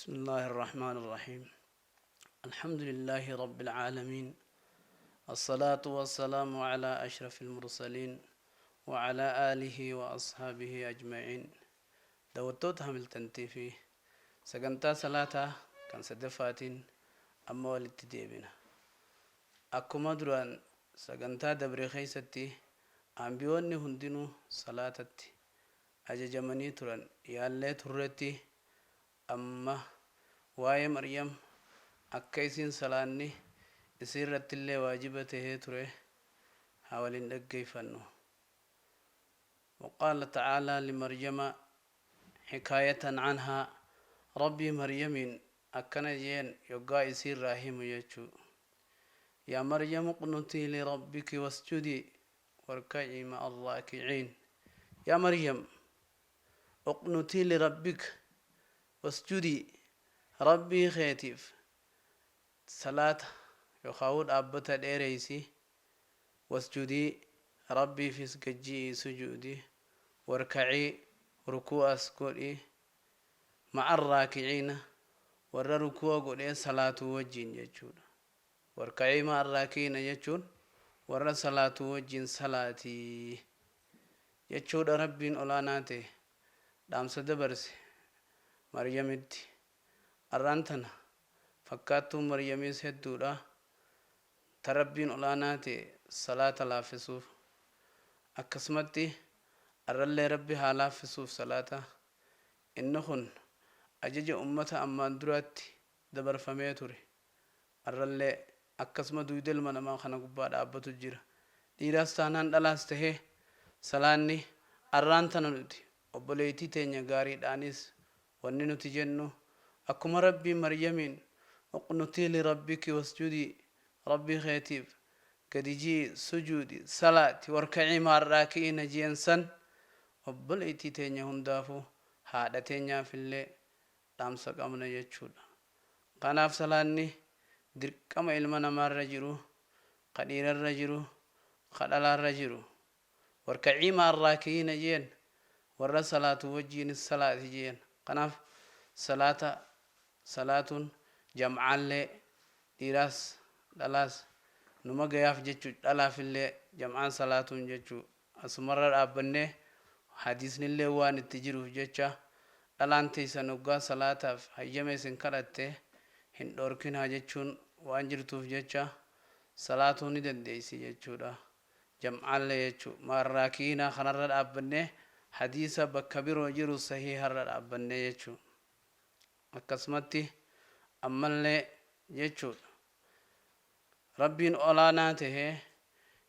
بسم الله الرحمن الرحيم الحمد لله رب العالمين الصلاة والسلام على أشرف المرسلين وعلى آله وأصحابه أجمعين. Daawwattoota Hamilton TV, sagantaa salaataa kan sadaffaatiin amma walitti deebina. Akkuma duraan sagantaa dabre keessatti ambiyoonni hundinuu salaatatti ajajamanii turan yaallee turretti, amma waa'ee Maryam akka isiin salaanni isii irrattillee waajiba tahee ture haa waliin dhaggeeffannu. وقال تعالى لمريم حكاية عنها، ربي مريم akkana jeen yoggaa isiirraa himu jechuu: يا مريم اقنتي لربك واسجدي واركعي مع الراكعين. يا مريم اقنتي لربك واسجدي، rabbii keetiif salaata yookaan dhaabbata dheereysi، واسجدي rabbiifis gajji'ii sujuudi، واركعي ruku'as godhi، مع الراكعين warra ruku'a godhee salaatuu wajjiin jechuudha. واركعي مع الراكعين jechuun warra salaatuu wajjiin salaatii jechuudha. Rabbiin olaanaa ta'e dhaamsa dabarse Maryamitti. Arraan tana fakkaattuun Maryamiis hedduudha ta Rabbiin olaanaa ta'e salaata laaffisuuf. Akkasumatti arrallee Rabbi haa laaffisuuf salaata. Inni kun ajaja ummata ammaan duraatti dabarfamee ture. Arrallee akkasuma duyda ilma namaa kana gubbaa dhaabbatu jira. Dhiiraas taanaan dhalaas tahee salaanni arraan tana nuti obboleettii teenya gaariidhaanis wanni nuti jennu, akkuma Rabbiin Maryamiin اقنتي لربك واسجدي, rabbii keetiif gadi ji'i, sujuudi, salaati, واركعي مع الراكعين jeen san, obboleettii teenya hundaafuu, haadha teenyaafillee dhaamsa qabna jechuudha. Kanaaf salaanni dirqama ilma namaarra jiru, ka dhiirarra jiru, ka dhalaarra jiru. واركعي مع الراكعين jeen, warra salaatu wajjiinis salaati jeen. Kanaaf salaata salaatuun jam'aallee dhiiraas dhalaas numa gayaaf jechuu, dhalaafillee jam'aan salaatuun jechuu. Asumarra dhaabbannee hadiisnillee waan itti jiruuf jecha, dhalaan teessan hoggaa salaataaf hayyama isin kadhatte hin dhoorkinaa jechuun waan jirtuuf jecha, salaatuu ni dandeeysi jechuudha, jam'aallee jechuu. مع الراكعين kanarra dhaabbannee, hadiisa bakka biroo jiru sahiiharra dhaabbannee jechuu. Akkasumatti ammallee jechuudha, Rabbiin olaanaa tahee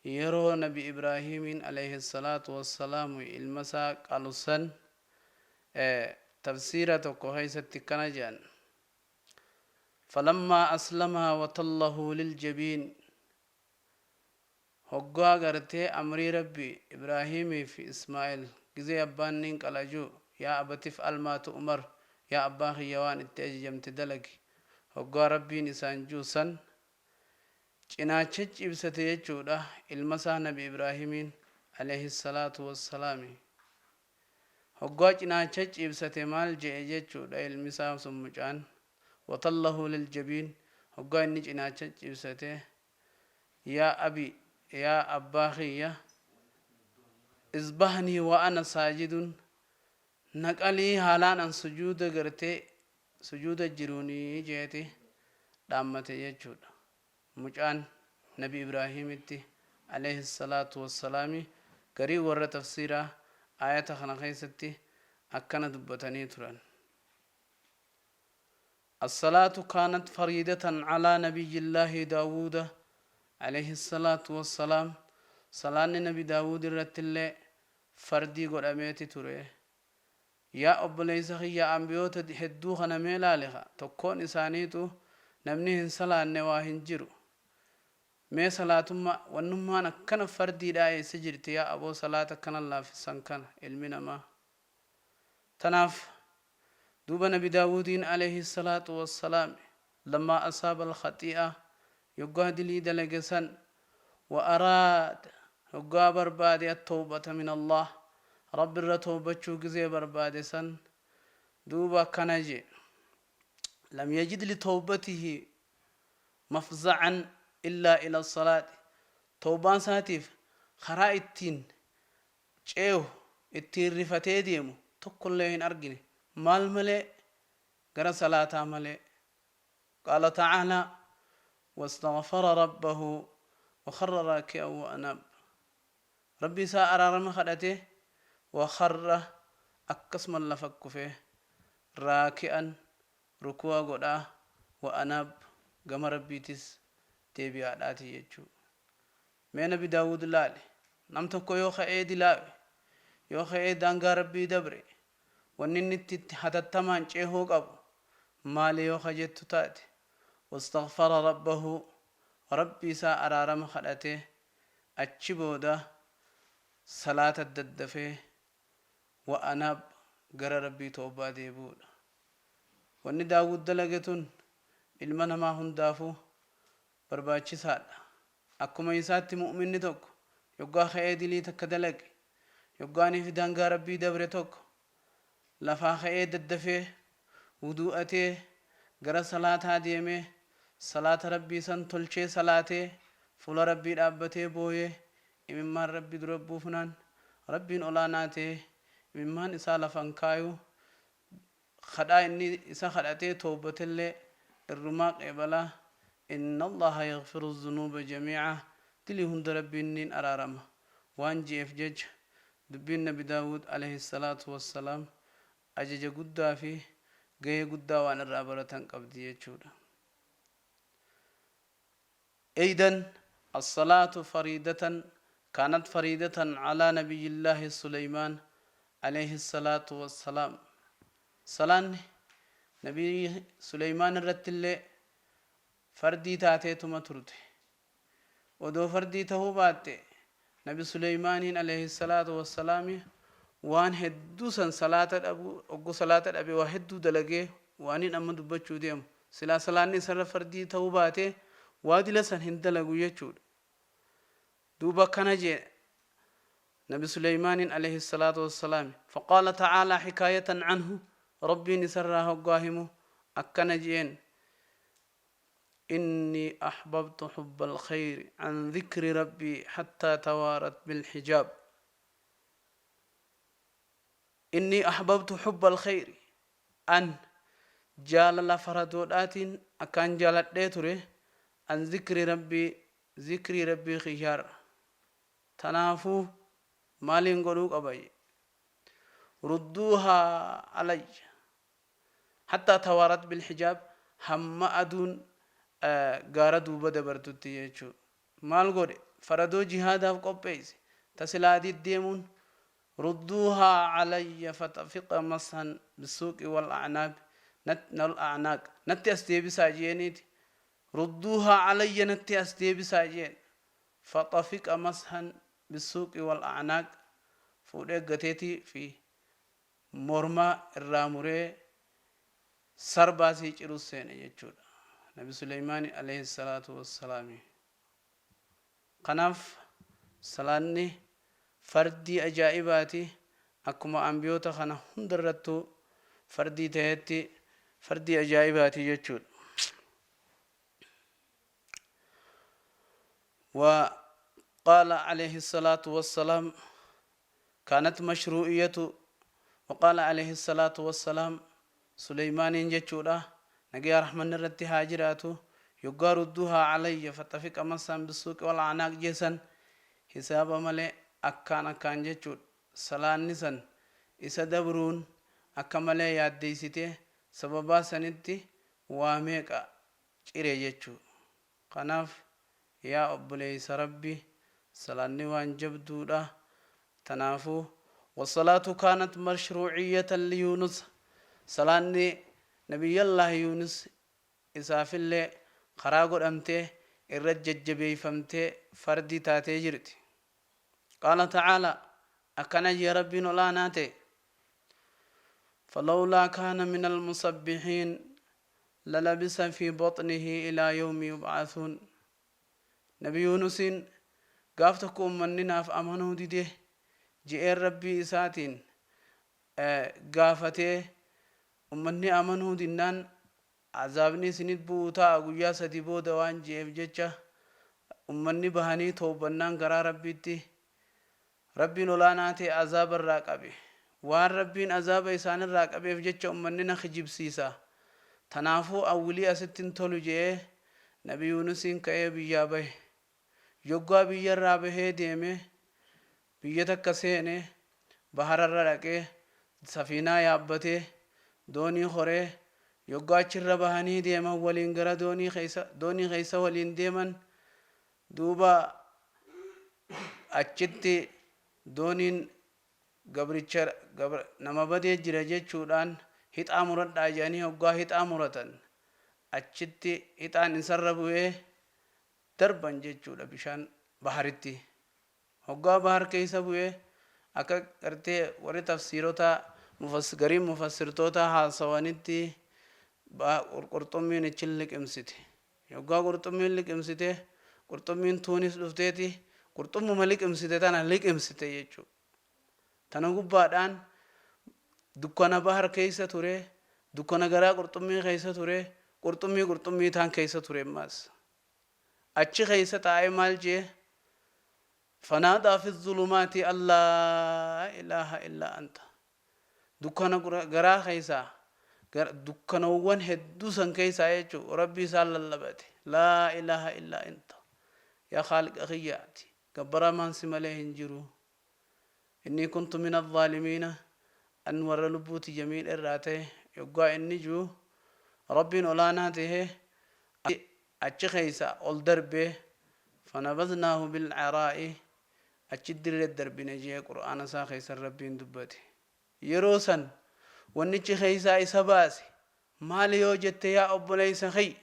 yeroo Nabi Ibraahimiin عليه الصلاة والسلام ilma isaa qalusan, tafsiira tokko keessatti kana jedhan: فلما أسلما وتله للجبين. Hoggaa gartee amrii Rabbi Ibraahimii fi Ismaa'il gizee abbaan nin qalajuu, يا أبت افعل ما تؤمر, yaa abbaa kiyya waan itti ajajamte dalagi hoggaa Rabbiin isaan juusan, cinaacha cibsate jechuudha ilma isaa Nabi Ibraahimiin عليه الصلاة والسلام. Hoggaa cinaacha cibsate maal je'e jechuudha ilmi isaa sun mucaan? وتله للجبين, hoggaa inni cinaacha cibsate, يا أبي, yaa abbaa kiyya, اذبحني وأنا ساجد, naqalii haalaan an sujuuda gartee sujuuda jiruunii jeeti dhaammate jechuudha mucaan Nabi Ibraahimitti عليه الصلاة والسلام. Garii warra tafsiiraa ayata kana keessatti akkana dubbatanii turan: الصلاة كانت فريضة على نبي الله داود عليه الصلاة والسلام. صلاة نبي داود irrattillee fardii godhameeti ture. Yaa obboleessa kiyya, ambiyoota hedduu kana mee laaliqa. Tokkoon isaaniitu namni hin salaanne waa hin jiru. Mee salaatummaa wannummaan akkana fardiidhaa eessa jirti, yaa aboo? Salaata akkana laaffisan kana ilmi namaa. Tanaaf duuba Nabi Daawudiin عليه الصلاة والسلام لما أصاب الخطيئة, yoggaa dilii dalage san, وأراد hoggaa barbaade, التوبة من الله, Rabbi irra toobachuu gizee barbaade san, duuba akkana jee. Lam yajid litawbatihi mafzacan illaa ila salaati. Tawbaan isaatiif karaa ittiin ceehu, ittiin rifatee deemu tokkollee hin argine. Maal malee? Gara salaataa malee. Qaala ta'aalaa, wastaghfara rabbahu wa kharra raaki'an wa anaab. Rabbii isaa araarama kadhatee, wa kharra akkasuma lafa kufee, raaki'an ruku'a godhaa, wa anaab gama Rabbiitis deebi'aadhaati jechuu. Mee Nabi Daawud laali. Nam tokko yoo ka'ee dilaawe, yoo ka'ee daangaa Rabbii dabre, wanni inni itti hatattamaan ceehuu qabu maali yoo ka jettu taate, wastaghfara rabbahu, Rabbii isaa araarama kadhatee, achi booda salaata daddafee, wa anaab gara Rabbii tawbaa deebi'uudha. Wanni Daawud dalage tun ilma namaa hundaafuu barbaachisaadha. Akkuma isaatti mu'minni tokko yoggaa ka'ee dilii takka dalage, yoggaaniif daangaa Rabbii dabre tokko, lafaa ka'ee daddafee wuduu'atee gara salaataa deemee, salaata Rabbii san tolchee salaatee, fuula Rabbii dhaabbatee booyee imimmaan Rabbi dura buufnaan, Rabbiin olaanaa ta'e imimmaan isaa lafa hin kaayu, kadhaa inni isa kadhatee towbatellee irrumaa qeebala. Inna Allaaha yaghfiru zunuuba jamii'a, dilii hunda Rabbiin niin araarama waan je'eef jecha, dubbiin Nabi Daawuud aleyhi salaatu wassalaam ajaja guddaa fi gahee guddaa waan irraa baratan qabdi jechuudha. Eydan as-salaatu fariidatan kaanat fariidatan alaa nabiyyillaahi Suleymaan aleyhi salaatu wassalaam. Salaanni Nabii Suleymaan irrattillee fardii taateetuma turte. Odoo fardii tahuu baatte, Nabi Suleymaaniin aleyhi salaatu wassalaami waan hedduu san salaata dhabuu, oggu salaata dhabe waa hedduu dalagee, waanin amma dubbachuu deemu silaa salaanni isarra fardii tahuu baatee waa dila san hin dalagu jechuudha. Duuba akkana jee Nabi Suleymaaniin aleyhi salaatu wassalaami, faqaala ta'aalaa hikaayatan anhu, Rabbiin isarraa hoggaa himu akkana jeen: Innii ahbabtu hubbal khayri an dhikri Rabbii hattaa tawaarat bilhijaab. Innii ahbabtu hubbal khayri, an jaalala faradoodhaatiin akkaan jaaladhee ture, an zikri Rabbii, zikrii Rabbii kiyyaarra. Tanaafuu maaliin godhuu qaba? Rudduuhaa alayya hattaa tawaarat bilhijaab, hamma aduun gaara duuba dabartutti jechuu. Maal godhe? Faradoo jihaadaaf qopheeyse ta silaa diddeemuun, rudduuhaa calayya fatafiqa mashan bisuuqi wal a'naab wal a'naaq, natti as deebisaa jeeniiti. Rudduuhaa calayya, natti as deebisaa jeen. Faxafiqa mashan bisuuqi wal a'naaq, fuudhee gateetii fi morma irraa muree sarbaa sii cirus seene jechuudha Nabi Suleymaani aleyhi salaatu wassalaami. Kanaaf salaanni fardii ajaa'ibaati, akkuma anbiyoota kana hundarrattuu fardii tahetti fardii ajaa'ibaati jechuudha. Wa qaala aleyhi salaatu wassalaam kaanat mashruu'iyyatu, wa qaala aleyhi salaatu wassalaam, Suleymaaniin jechuudha, nagayaa rahmanni irratti haa jiraatu, yoggaa rudduuhaa calayya faxafiqa masaan bisuuqi wal a'naaq jeesan, hisaaba malee akkaan akkaan jechuudha salaanni san isa dabruun akka malee yaaddeysitee, sababaa sanitti waa meeqa cire jechuu. Kanaaf yaa obboleeysa Rabbi, salaanni waan jabduudha. Tanaafuu wassalaatu kaanat mashruu'iyyatan liyuunus, salaanni Nabiyyallaahi Yuunus isaafillee karaa godhamtee irra jajjabeeyfamtee fardii taatee jirti. Qaala ta'aalaa, akkana jee Rabbiin ol aanaa ta'e: falawlaa kaana minal musabbihiin lalabisa fi baxnihi ilaa yawmi yub'athuun. Nabi Yuunusiin gaaf tokko ummanni naaf amanuu dide je'een Rabbii isaatiin gaafatee, ummanni amanuu dinnaan Azaabni isinit bu'uu ta'a guyyaa 3 booda waan je'eef jecha ummanni bahanii towbannaan garaa Rabbiitti Rabbiin olaanaa ta'e azaaba irraa qabe. Waan Rabbiin azaaba isaanirraa qabeef jecha ummanni na kijibsiisa. Tanaafuu an wilii asitti hin tolu je'ee Nabi Yuunusiin ka'ee biyyaa bahe. Yoggaa biyyarraa bahee deeme biyya takka seene, bahararra dhaqee, safiinaa yaabbatee, doonii koree, yoggaa achirra bahanii deeman waliin gara doonii keessa, doonii keessa waliin deeman, duuba achitti dooniin gabricha gabra, nama badee jira jechuudhaan hixaa muradhaa jedhanii hoggaa hixaa muratan achitti hixaan isarra bu'ee darban jechuudha bishaan baharitti. Hoggaa bahar keessa bu'e akka gartee warri tafsiirotaa gariin mufassirtootaa haasawanitti qurxummiin ichin liqimsite. Yoggaa qurxummiin liqimsite, qurxummiin tuunis dhufteeti qurxummuma liqimsite tana liqimsite jechuudha. Tana gubbaadhaan dukkana bahar keessa ture, dukkana garaa qurxummii keessa ture, qurxummii qurxummii taan keessa ture ammaas. Achi keessa taa'ee maal jee? Fanaadaa fi zulumaati allaa ilaaha illaa anta. Dukkana garaa keessaa dukkanawwan hedduu san keessaa jechuun Rabbii isaan lallabate. Laa ilaaha illaa anta. Yaa Khaaliqa kiyyaati. Gabbaramaan si malee hin jiru. Innii kuntu mina zaalimiina, an warra lubbuu tiyya miidhe irraa ta'e yoggaa inni ji'u Rabbiin olaanaa ta'e achi keessa ol darbee fanabaznaahu bil'araa'i achi dirree darbine jee Qur'aana isaa keessa Rabbiin dubbate. Yeroo san wannichi keessaa isa baase maali yoo jette, yaa obboleessa kiyya,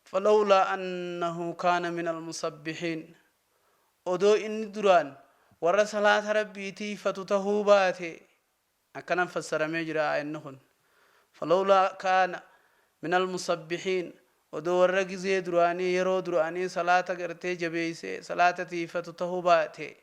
falawlaa annahu kaana min almusabbihiin, odoo inni duraan warra salaata Rabbii tiifatu tahuu baate. Akkanan fassaramee jira aayanni kun. Falawlaa kaana min almusabbihiin, odoo warra gizee duraanii, yeroo duraanii salaata gartee jabeeysee salaata tiifatu tahuu baate,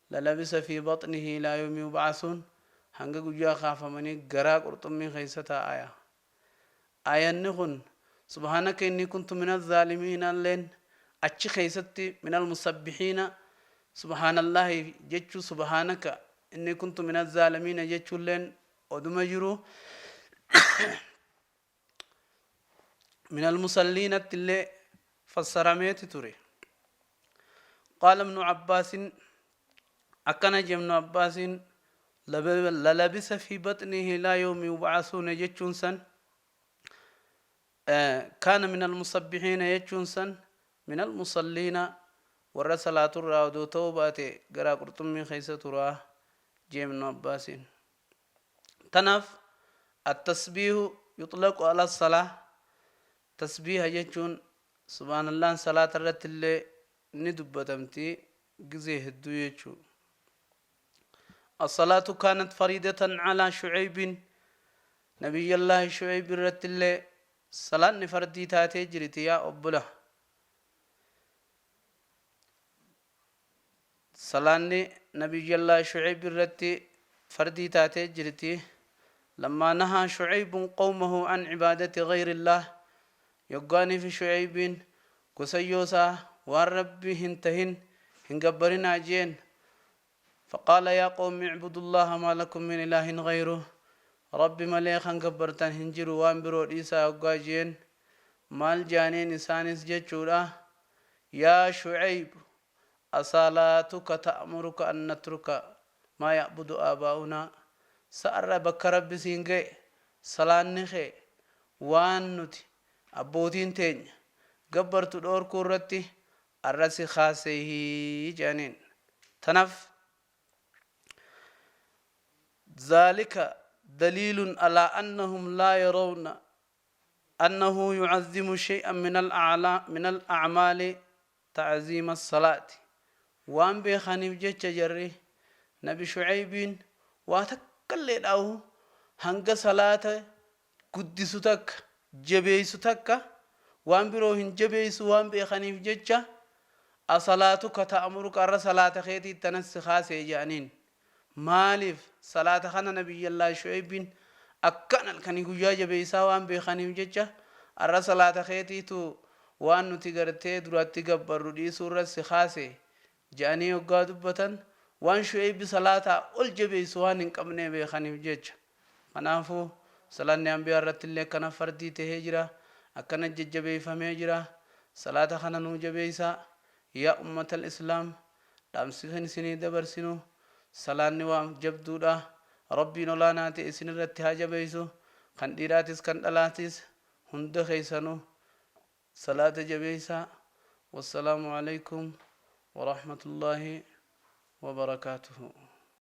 lalabisa fi baxnihi ilaa yawmi yub'asuun, hanga guyyaa kaafamanii garaa qurxummii keessa taa'aya. Aayanni kun subhaanaka innii kuntu min azzaalimiina illeen achi keessatti min almusabbihiina subhaanallaahi jechuu, subhaanaka innii kuntu min azzaalimiina jechuulleen oduma jiru, min almusalliinatti illee fassarameeti ture. Qaala Ibnu Abbaasin, akkana jee Ibnu Abbaasiin: lalabisa fi baxnihi ilaa yawmi yub'asuuna jechuun san, kaana min almusabbihiina jechuun san min almusalliina, warra salaaturraa odoo ta'uu baate garaa qurxummii keessa turaa jee Ibnu Abbaasiin. Tanaaf attasbiihu yuxlaqu ala salaa, tasbiiha jechuun subhaanallaan salaata irratti illee ni dubbatamti gizee hedduu jechuu. As-salaatu kaanat fariidatan alaa Shu'eybin, Nabiyyallaahi Shu'eyb irratti illee salaanni fardii taatee jirti yaa obbola. Salaanni Nabiyyallaahi Shu'eyb irratti fardii taatee jirti. Lammaa nahaa Shu'eybun qawmahu an cibaadati ghayrillaah, yoggaanii fi Shu'eybiin gosayyoo isaa waan Rabbi hin tahin hin gabbarinaa jeen. Faqaala yaa qawmi icbudullaaha maa lakum min ilaahin ghayruh, Rabbi malee kan gabbartan hin jiru, waan biroo dhiisaa yoggaa jeen, maal jaaniin isaanis jechuudha? Yaa Shu'eyb, asalaatuka ta'muruka an natruka maa ya'budu aabaa'unaa, sa'arra bakka Rabbi siin ga'e, salaanni kee waan nuti abbootiin teenya gabbartu dhoorkuu irratti arra si kaaseeyii jedhaniin. Tanaf zaalika daliilun alaa annahum laa yarawna annahu yu'azzimu shay'an min al-a'maali ta'ziima as-salaati, waan beekaniif jecha jarri Nabi Shu'aybiin waa takkallee dhaahu hanga salaata guddisu takka jabeeysu takka waan biroo hin jabeeysu waan beekaniif jecha, asalaatuka ta'muruka, arra salaata keetii tanas si kaasee jedhaniin. Maaliif salaata kana Nabiyyallaahi Shu'aybiin Akkaan halkanii guyyaa jabeeysaa waan beekaniif jecha, arra salaata keetiitu waan nuti gartee duratti gabbarru dhiisuu irra si kaase je'anii hoggaa dubbatan, waan Shu'eybi salaataa ol jabeeysu waan hin qabnee beekaniif jecha. Kanaafuu salaanni anbiyaa irrattillee akkana fardii tahee jira, akkana jajjabeeyfamee jira. Salaata kana nuu jabeeysaa yaa ummatal islaam. Dhaamsi kan isinii dabarsinu, salaanni waan jabduudha. Rabbiin olaanaa ta'e isinirratti haa jabeeysu. Kan dhiiraatis kan dhalaatis hunda keeysanu salaata jabeeysaa. Wassalaamu aleykum warahmatullaahi wabarakaatuhu.